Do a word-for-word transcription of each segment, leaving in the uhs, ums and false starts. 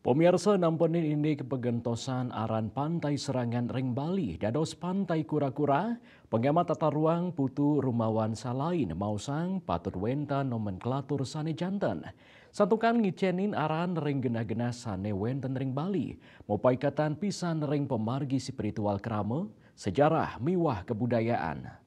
Pemirsa, nampenin indik pagentosan aran Pantai Serangan ring Bali dados Pantai Kura-Kura, pengamat tata ruang Putu Rumawan Salain maosang patut wenten nomenklatur sane janten. Santukan ngicenin aran ring genah-genah sane wenten ring Bali, mapaiketan pisan ring pamargi spiritual krama, sejarah miwah kabudayaan.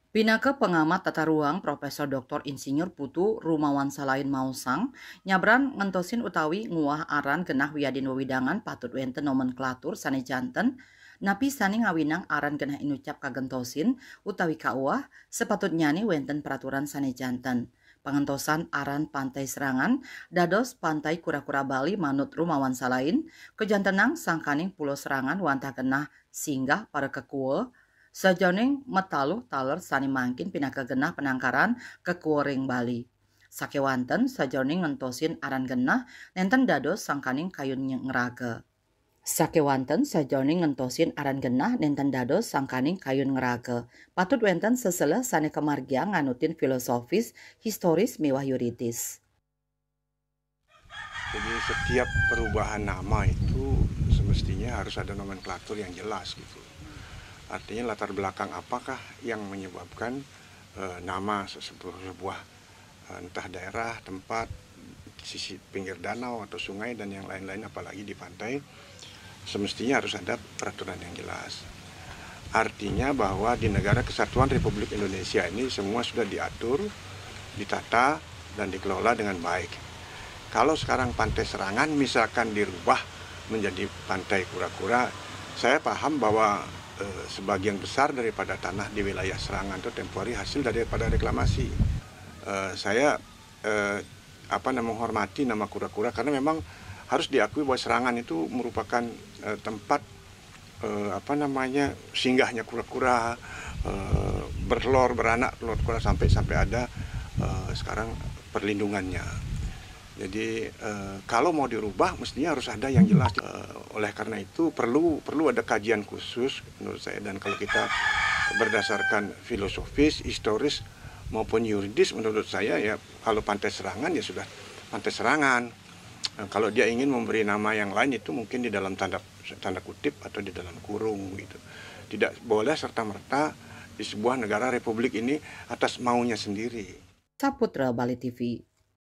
Pinaka pengamat tata ruang, Profesor Doktor Insinyur Putu Rumawan Salain maosang, nyabran ngentosin utawi nguwah aran genah wiadin wewidangan patut wenten nomenklatur sane janten, napi sane ngawinang aran genah inucap kagentosin utawi kauwah, sapatutnyane wenten peraturan sane janten. Pangentosan aran Pantai Serangan dados Pantai Kura-Kura Bali manut Rumawan Salain, kajantenang sangkaning Pulo Serangan wantah genah singgah para kekua, sajeroning mataluh taler sane mangkin pinaka genah penangkaran kekua ring Bali. Sakewanten sajeroning ngentosin aran genah nenten dados sangkaning kayun nye-, ngraga. Sakewanten sajeroning ngentosin aran genah nenten dados sangkaning kayun ngraga. Patut wenten seseleh sane kamargiang nganutin filosofis, historis miwah yuridis. Jadi setiap perubahan nama itu semestinya harus ada nomenklatur yang jelas gitu. Artinya latar belakang apakah yang menyebabkan, eh, nama sesebuah, sebuah, eh, entah daerah, tempat, sisi pinggir danau atau sungai dan yang lain-lain, apalagi di pantai, semestinya harus ada peraturan yang jelas. Artinya bahwa di negara kesatuan Republik Indonesia ini semua sudah diatur, ditata, dan dikelola dengan baik. Kalau sekarang Pantai Serangan misalkan dirubah menjadi Pantai Kura-Kura, saya paham bahwa, eh, sebagian besar daripada tanah di wilayah Serangan itu tempo hari hasil daripada reklamasi. Eh, saya, eh, apa namanya, menghormati nama Kura-Kura karena memang harus diakui bahwa Serangan itu merupakan, eh, tempat, eh, apa namanya, singgahnya kura-kura, eh, bertelur, beranak telur kura sampai, sampai ada, eh, sekarang perlindungannya. Jadi, eh, kalau mau dirubah mestinya harus ada yang jelas. Eh, oleh karena itu perlu, perlu ada kajian khusus menurut saya. Dan kalau kita berdasarkan filosofis, historis maupun yuridis, menurut saya ya kalau Pantai Serangan ya sudah Pantai Serangan. Eh, kalau dia ingin memberi nama yang lain itu mungkin di dalam tanda, tanda kutip atau di dalam kurung gitu. Tidak boleh serta-merta di sebuah negara republik ini atas maunya sendiri. Saputra Bali T V.